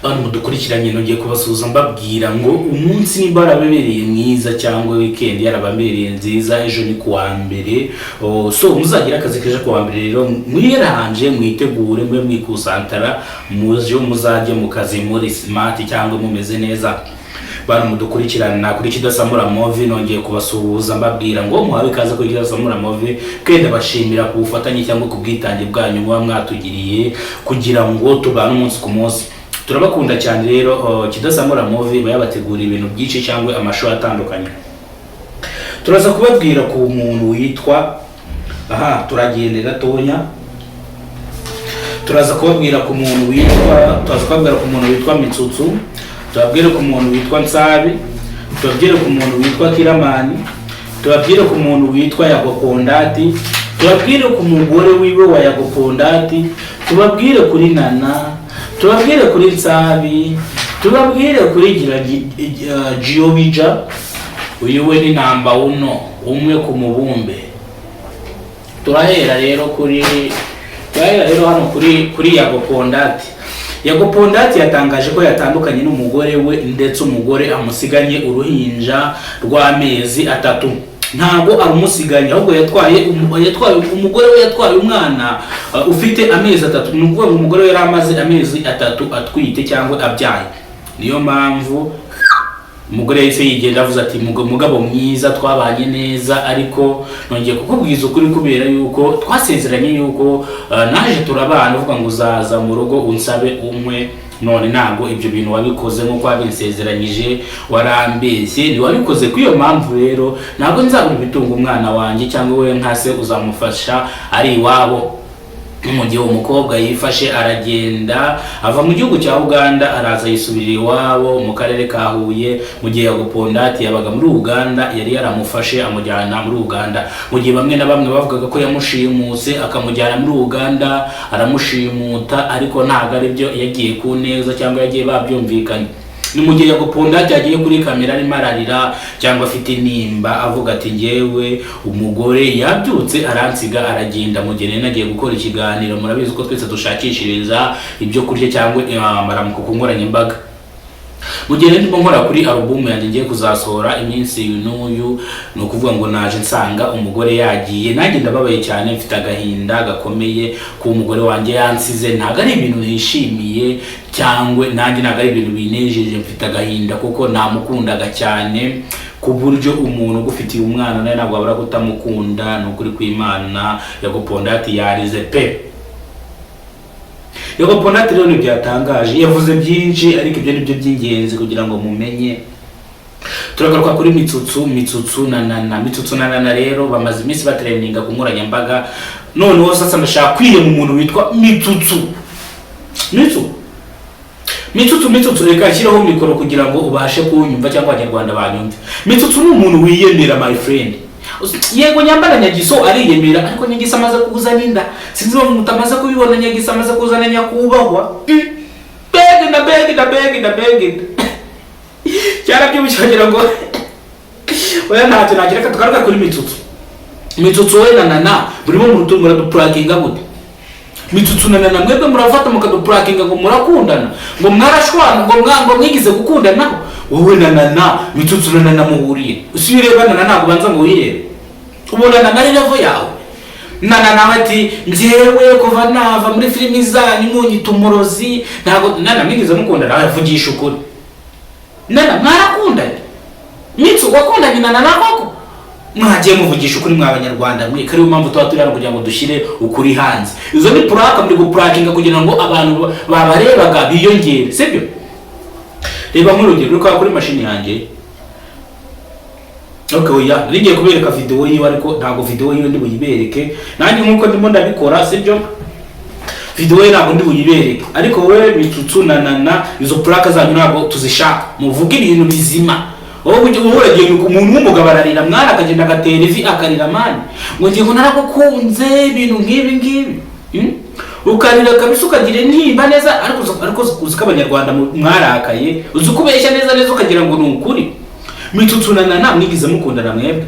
Bantu mudukurikiranye, nongeye kubasuhuza mbabwira ngo umunsi nimba warababereye mwiza cyangwa weekend yarababereye nziza. Ejo ni kuwa mbere. Oh, so muzagira akazi kejo kuwa mbere. Rero mwiranje, mwitegure, mube mwikusantara, mujo muzajye mu kazi muri smart cyangwa mumeze neza. Bantu mudukurikirana kuri Kidasamura Movie, nongeye kubasuhuza mbabwira ngo muhawe ikaze kuri Kidasamura Movie. Kandi bashimira ku bufatanye cyangwa ku bwitange bwanyu muba mwatugiriye kugira ngo tubane umunsi ku munsi. Turabakunda cyane. Rero Kidasamura Movie iba yabategura ibintu byinshi cyangwa amashusho atandukanye. Turaza kubabwira ku muntu witwa, aha turagenda gatonya, turaza kubabwira ku muntu witwa Mitsutsu, tubabwire ku muntu witwa Nsabi, tubabwire ku muntu witwa Kiramani, tubabwire ku muntu witwa Yago Pondati, tubabwire ku mugore wiwe wa Yago Pondati, tubabwire kuri Nana, tubabwire kuri Nsabi, tubabwire kuri Gira Giobija. Uyu we ni namba uno, umwe ku mubumbe. Turahera rero hano kuri Yago Pondati. Yago Pondati yatangaje ko yatandukanye n'umugore we, ndetse umugore amusiganye uruhinja rw'amezi 3. Ntabwo arumusiganye, ahubwo yatwaye umugore we, yatwaye umwana ufite amezi 3. Ni ukuvuga ngo umugore we yari amaze amezi 3 atwite cyangwa abyaye. Niyo mpamvu umugore yahise yigenda, avuze ati: "Mugabo mwiza, twabanye neza, ariko nongeye kukubwiza ukuri kubera yuko twasezeranye yuko naje turabana uvuga ngo uzaza mu rugo unsabe unywe. None ntabwo ibyo bintu wabikoze nk'uko wabinsezeranyije, warambeshye, ntiwabikoze. Kuri iyo mpamvu rero ntabwo nzabura ibitunga umwana wanjye, cyangwa we nka se uzamufasha ari iwabo." Mu gihe umukobwa yifashe aragenda, ava mu gihugu cya Uganda, araza yisubirira iwabo mu karere ka Huye. Mu gihe Yago Pondati yabaga muri Uganda, yari yaramufashe amujyana muri Uganda. Mu gihe bamwe na bamwe bavugaga ko yamushimuse akamujyana muri Uganda, aramushimuta, ariko ntabwo ari byo, yagiye ku neza cyangwa yagiye babyumvikanye. Ni mu gihe Yago Pondati yagiye kuri kamera arimo ararira cyangwa afite intimba, avuga ati: "Ngewe umugore yabyutse aransiga aragenda mu gihe nari nagiye gukora ikiganiro." Murabizi ko twese dushakishiriza ibyo kurya cyangwa amaramuko ku nkoranyambaga. Mu gihe ndimo nkora kuri alubumu yanjye ngiye kuzasohora iminsi uyu n'uyu, ni ukuvuga ngo naje nsanga umugore yagiye. Nanjye ndababaye cyane, mfite agahinda gakomeye kuba umugore wanjye yansize. Ntabwo ari ibintu nishimiye cyangwa nanjye ntabwo ari ibintu binejeje. Mfite agahinda kuko namukundaga cyane, ku buryo umuntu ugufitiye umwana nawe ntabwo wabura kutamukunda. Ni ukuri kw'Imana, Yago Pondati yarize pe. Yago Pondati rero ntibyatangaje, yavuze byinshi, ariko ibyo ni byo by'ingenzi kugira ngo mumenye. Turagaruka kuri Mitsutsu. Mitsutsu na Nana, Mitsutsu na Nana rero bamaze iminsi batrendinga ku nkoranyambaga. Noneho sasa ndashaka kwiyema umuntu witwa Mitsutsu. Mitsu, Mitsutsu, Mitsutsu, reka nshyiraho mikoro kugira ngo ubashe kunyumva cyangwa Abanyarwanda banyumve. Mitsutsu ni umuntu wiyemera, my friend. Yego, nyambara Nyagiso ariyemera, ariko Nyagiso amaze kuzana inda. Sinzi impamvu mutamaze kubibona. Nyagiso amaze kuzana nyakubahwa. Begi na begi na begi na begi, cyarabyibushye wagira ngo oya, ntacyo nagira. Reka tugaruke kuri Mitsutsu. Mitsutsu, we na Nana burimo muraduprankinga gute? Mitsutsu na Nana, mwebwe murafata mukaduprankinga ngo murakundana, ngo mwarashwana, ngo mwigize gukundanaho. Wowe na Nana, Mitsutsu na Nana muhuriye? Usi iyo ureba Nana, ntabwo ubanza ngo wirebe, ubona Nana ari level yawe? Nana nawe ati: "Njyewe kuva nava muri filimi zanyu munyita umurozi, ntabwo." Nana, mwigeze mukundana? Avugisha ukuri, Nana mwarakundanye? Mitsu, wakundanye na Nana koko? Mwagiye muvugisha ukuri mwa Banyarwanda mwe? Ariyo mpamvu tuba turi hano, kugira ngo dushyire ukuri hanze. Izo ni prank, muri guprankinga kugira ngo abantu babarebaga biyongere, sibyo? Reba nk'urugero, uri kuri mashini yanjye. Okay, oya, ngiye kubereka video yiwe, ariko ntabwo video yiwe ndi buyibereke nanjye nkuko ndimo ndabikora, sibyo? Video ye ntabwo ndi buyibereke. Ariko wowe Mitsutsu na Nana, izo prank zanyu ntabwo tuzishaka. Muvuge ibintu bizima. Wowe uragenda, umuntu w'umugabo ararira mwana, akagenda agatera ivi akarira, man, ngo ngiye ngo naragukunze, ibintu nk'ibi ngibi. Ukarira kabisa, ukagira intimba neza. Ariko uzi ko Abanyarwanda mwarakaye, uzi ko ubeshya neza neza ukagira ngo ni ukuri. Mitsutsu na Nana, mwigize mukundana mwebwe,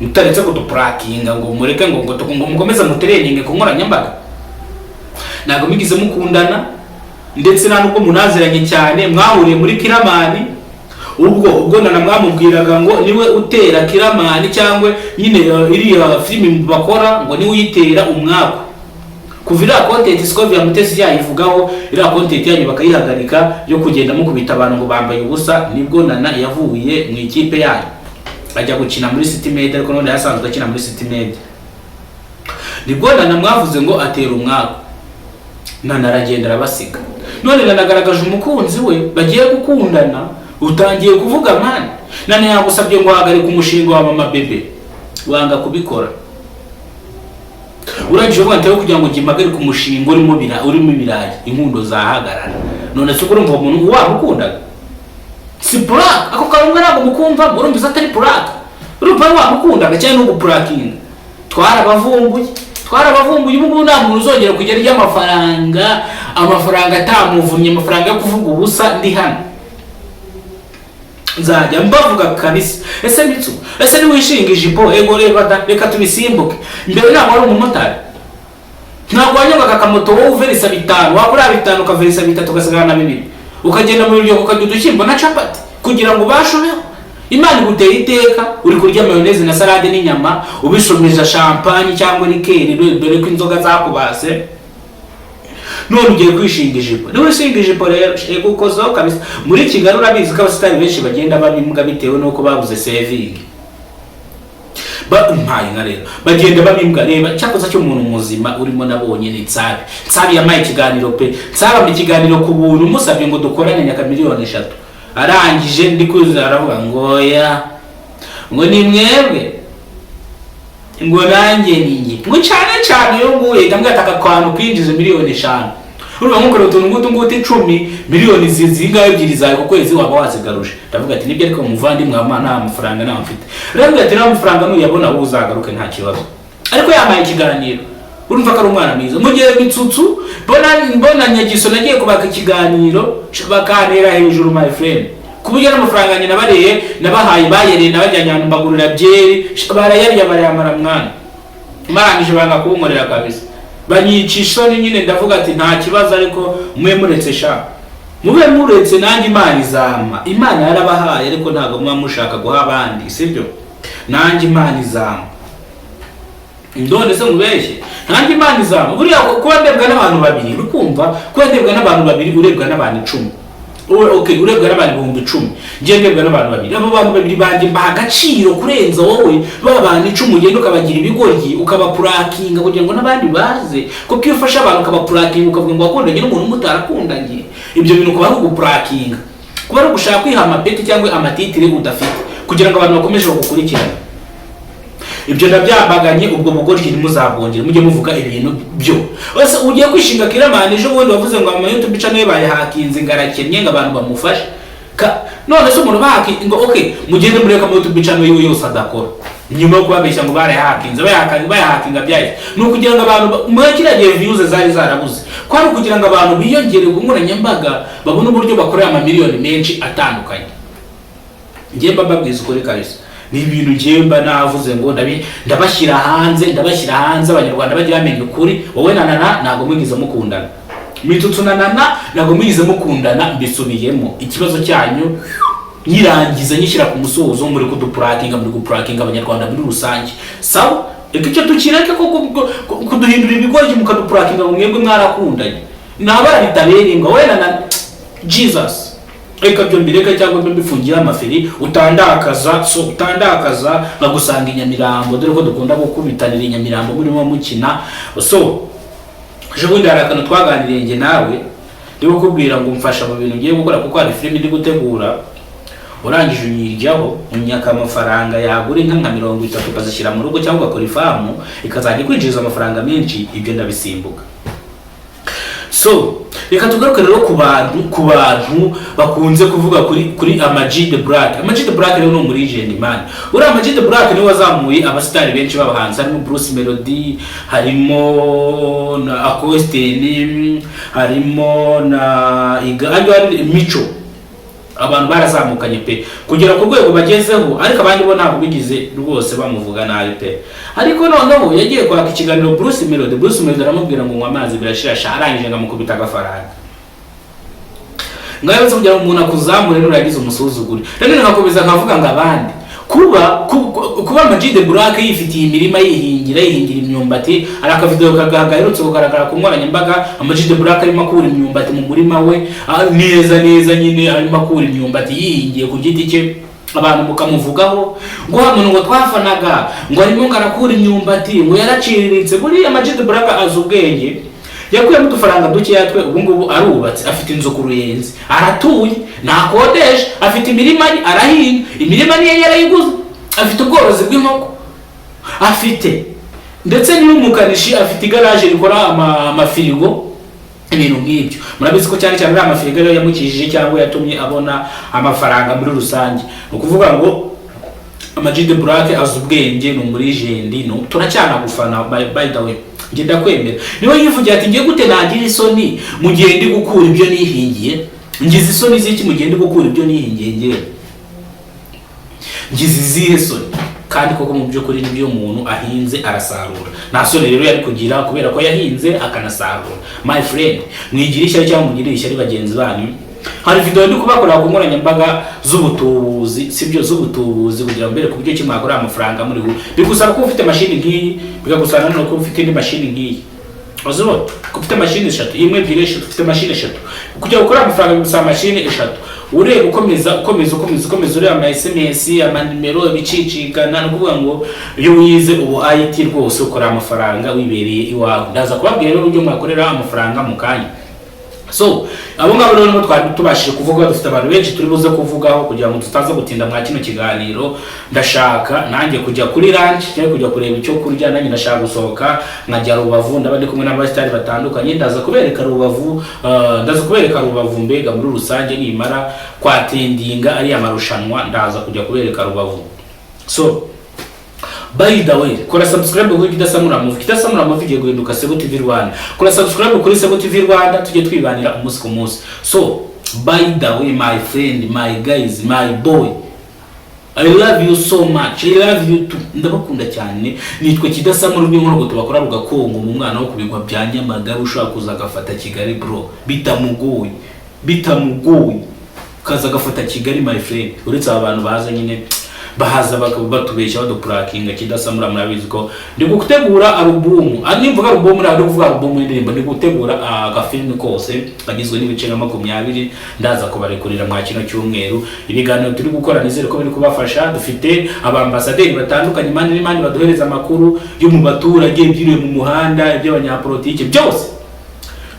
mutaretse kuduprankinga ngo mureke ngo mukomeze mutrendinge ku nkoranyambaga? Ntabwo mwigize mukundana. Ndetse nta nubwo munaziranye cyane, mwahuriye muri Kiramani. Ubwo Nana mwamubwiraga ngo niwe utera Kiramani, cyangwa nyine iriya filimi bakora, ngo niwe uyitera umwaku. Kuva iriya content Scovia Mutesi yayivugaho, iriya content yanyu bakayihagarika yo kugenda mukubita abantu ngo bambaye ubusa, nibwo Nana yavuye mu ikipe yanyu ajya gukina muri City Maid. Ariko none yasanzwe akina muri City Maid. Nibwo Nana mwavuze ngo atera umwaku, Nana aragenda arabasiga. None Nana agaragaje umukunzi we bagiye gukundana, utangiye kuvuga. Man, Nana yagusabye ngo hagarika umushinga wa Mama Bebe, wanga kubikora. Urangije uvuga ati kugira ngo mpagarike umushinga urimo ibirayi, inkundo zahagarara. None se urumva umuntu wamukundaga? Si prank? Ako karungu ntabwo mukumva? Murumva atari prank? Urumva wamukundaga cyangwa no guprankinga? Twarabavumbuye, twarabavumbuye. Ubu ngubu nta muntu uzongera kujya arya amafaranga atamuvunnye, amafaranga yo kuvuga ubusa. Ndi hano, nzajya mbavuga kabisa. Ese Mitsu, ese niwishinga ijipo? Ego, reba da, reka tubisimbuke. Mbere ntabwo wari umumotari, ntabwo wanyongaga akamoto wowe uverisa 5, wakora 5 ukaverisa 3, ugasigara na 2, ukagenda mu biryo ukarya udushyimbo na capati kugira ngo ubashe ubeho. Imana iguteye iteka, uri kurya mayonnaise na salade n'inyama, ubishomeje champagne cyangwa liqueur, dore ko inzoga zakubase. None ugiye kwishinga ijipo. Niba wishinga ijipo rero, ego, ukozeho kabisa. Muri Kigali urabizi ko abasitari benshi bagenda baba imbwa bitewe n'uko babuze saving. Mpaye nka rero bagenda baba imbwa. Reba cyakoze cy'umuntu muzima urimo nabonye ni Nsabi. Nsabi yampaye ikiganiro pe. Nsabi ampa ikiganiro ku buntu, musabye ngo dukorane nyaka miliyoni 3. Arangije ndi kuza aravuga ngo ya ngo ni mwebwe, ngo nanjye ni njye, ngo cyane cyane iyo nguye. Ndambwira ati aka kantu kwinjiza miliyoni 5, urumva nkukorera utuntu ngutu ngutu 10, miliyoni zingahe 2 zawe ku kwezi waba wazigaruje. Ndavuga ati nibyo, ariko muvandimwe wa nta mafaranga nta mfite. Rero ati nta mafaranga, nuyabona wowe uzagaruke, nta kibazo. Ariko yampaye ikiganiro, urumva ko ari umwana mwiza. Mu gihe Mitsutsu mbona Nyagiso nagiye kubaka ikiganiro bakantera hejuru, my friend, ku buryo n'amafaranga nyina bariye nabahaye bayereye, nabajyanye ahantu mbagurira byeri, barayarya barayamara. Mwana, barangije banga kunkorera kabisa, banyica isoni nyine. Ndavuga ati nta kibazo, ariko mube muretse sha, mube muretse, nanjye Imana izampa. Imana yarabahaye, ariko ntabwo muba mushaka guha abandi, sibyo? Nanjye Imana izampa. None se mubeshye? Nanjye Imana izampa. Buriya kuba ndebwa n'abantu babiri, uri kumva, kuba ndebwa n'abantu babiri, urebwa n'abantu 10. Okay, urebwa n'abantu 10,000, njye ndebwa n'abantu babiri. Abo bantu babiri banjye mbaha agaciro kurenza wowe ba bantu 10 ugenda ukabagira ibigoryi, ukabaprankinga kugira ngo n'abandi baze. Kuko iyo ufashe abantu ukabaprankinga, ukavuga ngo wakundanye n'umuntu mutarakundanye, ibyo bintu kuba ari uguprankinga, kuba ari ugushaka kwiha amapeti cyangwa amatitire udafite kugira ngo abantu bakomeze bagukurikirane. Ibyo ndabyambaganye. Ubwo bugoryi ntimuzabwongere, mujye muvuga ibintu byo. Ese ugiye kwishinga Kiramani? Ejo bundi wavuze ngo ama YouTube channel bayahakinze, ngo arakennye, ngo abantu bamufashe. None se umuntu bahaki ngo okay, mugende mureka ama YouTube channel yiwe yose adakora nyuma yo kubabeshya ngo barayahakinze. Bayahakinga, bayahakinga byahise ni ukugira ngo abantu muri kiriya gihe views zari zarabuze, kwari ukugira ngo abantu biyongere ku nkoranyambaga, babone uburyo bakorera amamiliyoni menshi atandukanye. Njye mba mbabwiza ukuri kabisa. Ni ibintu njye mba navuze ngo ndabashyira hanze, ndabashyira hanze, Abanyarwanda bajye bamenya ukuri. Wowe na Nana ntabwo mwigeze mukundana. Mitsutsu na Nana ntabwo mwigeze mukundana, mbisubiyemo. Ikibazo cyanyu nyirangiza nyishyira ku musozo. Muri kuduprankinga, muri guprankinga Abanyarwanda muri rusange. Sawa, reka icyo tukireke, ko kuduhindura ibigoryi mukaduprankinga ngo mwebwe mwarakundanye, nabara bitabera imbwa. Wowe na Nana, Jesus, reka byo mbireke cyangwa mbe mbifungiye amaferi. Utandakaza, so utandakaza nkagusanga i Nyamirambo, dore ko dukunda gukubitanira i Nyamirambo murimo mukina. So ejo bundi hari akantu twaganiriye njye nawe, ndi kukubwira ngo mfasha mu bintu ngiye gukora kuko hari filimi ndi gutegura. Urangije unyijyaho, unyaka amafaranga yagura inka nka 30 ukazishyira mu rugo cyangwa ugakora ifamu ikazajya ikwinjiriza amafaranga menshi. Ibyo ndabisimbuka. So reka tugaruke rero ku bantu bakunze kuvuga kuri Ama G The Black. Ama G The Black rero ni umu legend, man. Uriya Ama G The Black niwe wazamuye abasitari benshi b'abahanzi, harimo Bruce Melody, harimo na Akostin, harimo na Iga, harimo Mico. Abantu barazamukanye pe kugera ku rwego bagezeho, ariko abandi bo ntabwo bigize rwose bamuvuga nabi pe. Ariko noneho yagiye kwaka ikiganiro Bruce Melody, Bruce Melody aramubwira ngo nywa amazi birashirasha, arangije ngo amukubita agafaranga. Ngaho kugira ngo umuntu akuzamure nurangiza umusuzugure. Rero nkakomeza nkavuga ngo abandi kuba Ama G The Black yifitiye imirima, yihingira imyumbati. Hari akavideo gaherutse kugaragara ku nkoranyambaga, Ama G The Black arimo akura imyumbati mu murima we, neza neza nyine arimo akura imyumbati yihingiye ku giti cye. Abantu mukamuvugaho ngo wa muntu ngo twafanaga ngo arimo ngo arakura imyumbati, ngo yaraciriritse. Buriya Ama G The Black azi ubwenge, yakuyemo udufaranga dukeya twe, ubu ngubu arubatse, afite inzu ku Ruyenzi, aratuye, ntakodesha, afite imirima ye, arahinga, imirima niyo yarayiguze, afite ubworozi bw'inkoko, afite ndetse n'umukanishi, afite igaraje rikora amafirigo, ibintu nk'ibyo. Murabizi ko cyane cyane uriya amafirigo ariyo yamukijije cyangwa yatumye abona amafaranga muri rusange. Ni ukuvuga ngo Ama G The Black azi ubwenge, ni umulegend, no turacyanagufana. By the way, njye ndakwemera. Niwe yivugira ati: "Ngiye gute nagira isoni mu gihe ndi gukura ibyo nihingiye? Ngize isoni z'iki mu gihe ndi gukura ibyo nihingiye? Ngewe ngize izihe soni?" Kandi koko mu by'ukuri nibyo, umuntu ahinze arasarura. Nta soni rero yari kugira kubera ko yahinze akanasarura. My friend, mwigire ishyari cyangwa mugire ishyari bagenzi banyu. Hari video ndi kubakorera ku nkoranyambaga z'ubutubuzi, sibyo, z'ubutubuzi, kugira ngo mbere ku buryo ki mwakorera amafaranga muri bigusaba kuba ufite mashini nk'iyi, bikagusaba nanone kuba ufite indi mashini nk'iyi. Uzibona ko ufite mashini eshatu, imwe, ebyiri, eshatu, ufite mashini eshatu. Kugira ngo ukore amafaranga bigusaba mashini eshatu. Ureba, ukomeza, ukomeza, ukomeza, ukomeza, ureba ama SMS, amanimero, ibicicikana. Ni ukuvuga ngo iyo wize ubu IT rwose ukora amafaranga wibereye iwawe. Ndaza kubabwira rero uburyo mwakorera amafaranga mu kanya. So abo ngabo rero nibo twari tubashije kuvuga. Dufite abantu benshi turi buze kuvugaho kugira ngo tutaza gutinda mwa kino kiganiro. Ndashaka nanjye kujya kuri lunch cyangwa kujya kureba icyo kurya. Nanjye ndashaka gusohoka nkajya Rubavu, ndaba ndi kumwe n'abasitari batandukanye. Ndaza kubereka Rubavu, ndaza kubereka Rubavu mbega muri rusange. Nimara kwattendinga ariya marushanwa, ndaza kujya kubereka Rubavu. So by the way, kora subscribe kuri Kidasamura Movie. Kidasamura Movie igiye guhinduka Sebo TV Rwanda. Kora subscribe kuri Sebo TV Rwanda, tujye twibanira umunsi ku munsi. So by the way, my friend, my guys, my boy, I love you so much. I love you too. Ndabakunda cyane. Nitwa Kidasamura rw'inkorogoto bakora rugakongo mu mwana wo kubigwa bya Nyamagabe, ushobora kuza agafata Kigali, bro, bitamugoye, bitamugoye. Kaza agafata Kigali, my friend. Uretse aba bantu baza nyine, bahaza batubeshya, baduprankinga. Kidasamura, murabizi ko ndi gutegura alubumu. Nimvuga alubumu ntabwo ndi kuvuga alubumu y'indirimbo, ndi gutegura agafilimi kose kagizwe n'ibice nka 20. Ndaza kubarekurira mwa kino cyumweru. Ibiganiro turi gukora nizere ko biri kubafasha. Dufite abambasaderi batandukanye impande n'impande baduhereza amakuru yo mu baturage, ibyiriwe mu muhanda, iby'abanyapolitike, byose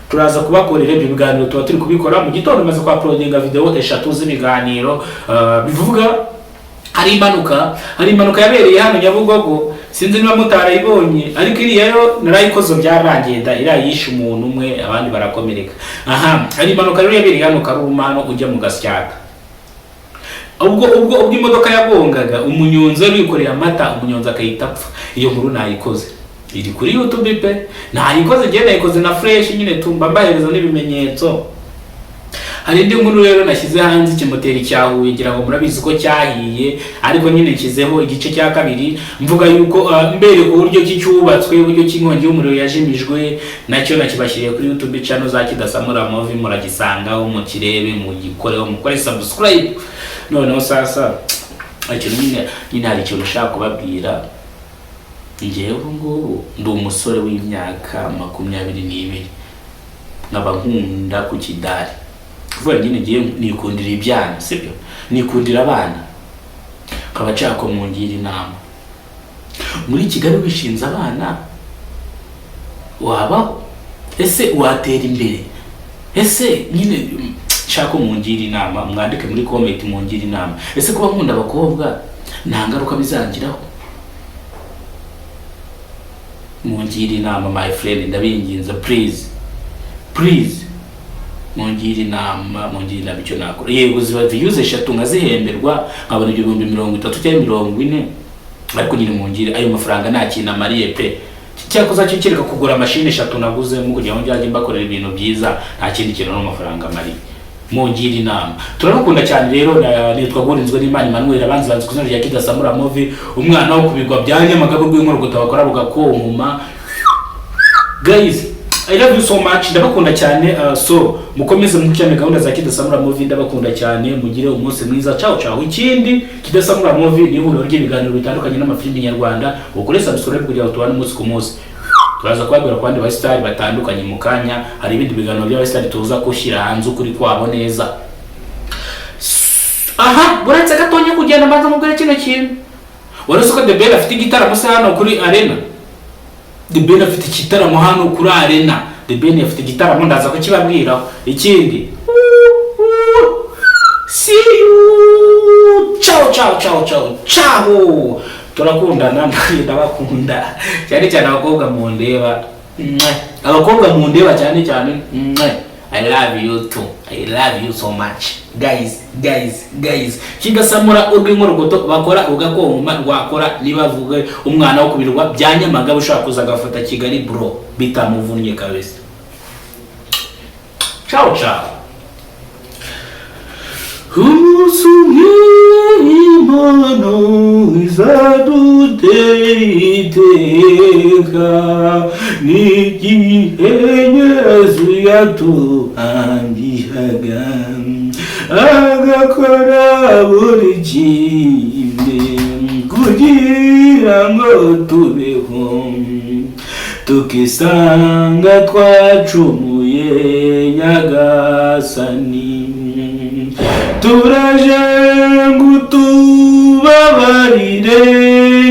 turaza kubakorera ibyo biganiro. Tuba turi kubikora mu gitondo, maze kwa uploadinga video eshatu z'ibiganiro, bivuga hari impanuka yabereye hano Nyabugogo. Sinzi niba mutarayibonye, ariko iriya yo narayikoze, byararangiye da. Iriya yishe umuntu umwe, abandi barakomereka. Aha hari impanuka rero yabereye hano Karuma, hano ujya mu Gasyata. Ubwo imodoka yagongaga umunyonzi wari wikoreye amata, umunyonzi akahita apfa. Iyo nkuru nayikoze, iri kuri YouTube pe, nayikoze njye, nayikoze na fresh nyine, tumba mbahereza n'ibimenyetso. Hari indi nkuru rero nashyize hanze, ikimoteri cya Huye, ngira ngo murabizi ko cyahiye, ariko nyine nshyizeho igice cya kabiri, mvuga yuko mbereka uburyo ki cyubatswe, uburyo ki inkongi y'umuriro yajimijwe. Nacyo nakibashyiriye kuri YouTube channel za Kidasamura Movie, muragisangaho, mukirebe, mugikoreho, mukore subscribe. Noneho sasa ikintu nyine hari ikintu ushaka kubabwira. Njyewe ubu ngubu ndi umusore w'imyaka 22, nkaba nkunda ku kidari. Kuvuga nyine ngiye nikundira ibyana, sibyo, nikundira abana, nkaba nshaka ko mungira inama. Muri Kigali wishinze abana wabaho? Ese watera imbere? Ese nyine nshaka ko mungira inama, mwandike muri comment mungire inama. Ese kuba nkunda abakobwa nta ngaruka bizangiraho? Mungire inama, my friend, ndabinginze, please, please, mungire inama, mungire inama icyo nakora. Yego ziba views eshatu nkazihemberwa, nkabona ibyo 30,000 cyangwa 40,000, ariko nyine mungire ayo mafaranga nta kintu amariye pe. Cyakoze cyo kereka kugura mashini eshatu naguzemo kugira ngo njye mbakorera ibintu byiza, nta kindi kintu n'amafaranga amariye. Mungire inama. Turabakunda cyane rero. Nitwa Gurinzwe n'Imana Emmanuel, abanzi banzi ku izina rya Kidasamura Movie, umwana wo kubigwa bya Nyamagabe rw'inkorogoto bakora rugakonkoma. Guys, I love you so much, ndabakunda cyane. So mukomeze mukurikirane gahunda za Kidasamura Movie. Ndabakunda cyane, mugire umunsi mwiza. Ciao ciao. Ikindi, Kidasamura Movie ni ihuriro ry'ibiganiro bitandukanye n'amafilimi nyarwanda. Ukore subscribe kugira ngo tubane umunsi ku munsi. Turaza kubabwira ku bandi basitari batandukanye mu kanya. Hari ibindi biganiro by'abasitari tuza gushyira hanze ukuri kwabo neza. Aha uretse gatonya kugenda, mbanza mubwire kino kintu. Wari uzi ko The Ben afite igitaramo se hano kuri Arena? The Ben afite igitaramo hano kuri Arena. The Ben afite igitaramo, ndaza kukibabwiraho. Ikindi, see you, ciao ciao ciao ciao ciao. Turakundana, ndabakunda cyane cyane abakobwa mundeba. Mwah. Abakobwa mundeba cyane cyane, mwah. I love you too, I love you so much, guys, guys, guys. Kidasamura urw'inkorogoto bakora rugakoma, rwakora nibavuge umwana wo kubirwa bya Nyamagabe ushaka kuza agafata Kigali bro bitamuvunnye kabisa. Ciao ciao. Umunsi umwe Imana izadutera iteka, n'igihe Yesu yatuhangihaga, agakora buri kimwe kugira ngo tubeho, tukisanga twacumuye. Nyagasani, turaje ngo tubabarire.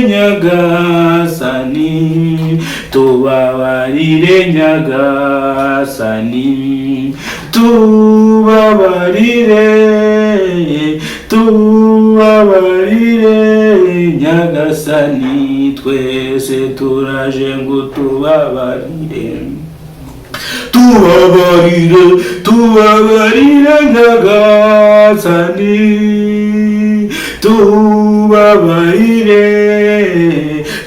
Nyagasani, tubabarire. Nyagasani, tubabarire, tubabarire. Nyagasani, twese turaje ngo tubabarire, tubabarire, tubabarire. Nyagasani, tubabarire.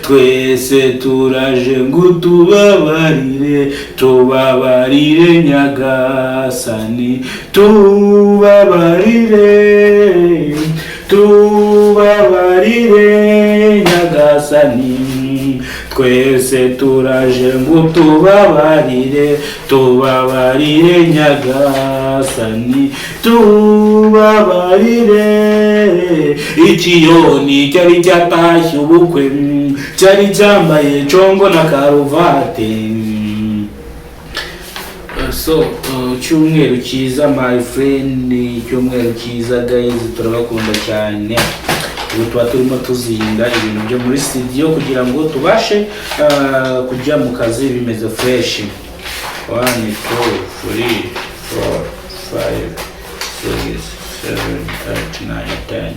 Twese turaje ngo tubabarire, tubabarire. Nyagasani, tubabarire, tubabarire. Nyagasani, twese turaje ngo tubabarire, tubabarire. Nyagasani, tubabarire. Ikiyoni cyari cyatashye ubukwe, cyari cyambaye congo na karuvati. So cyumweru cyiza, my friend, icyumweru cyiza, guys. Turabakunda cyane. Ubu tuba turimo tuzinga ibintu byo muri studio kugira ngo tubashe kujya mu kazi bimeze fresh. 1, 2, 3, 4, 5, 6, 7, 8, 9, 10.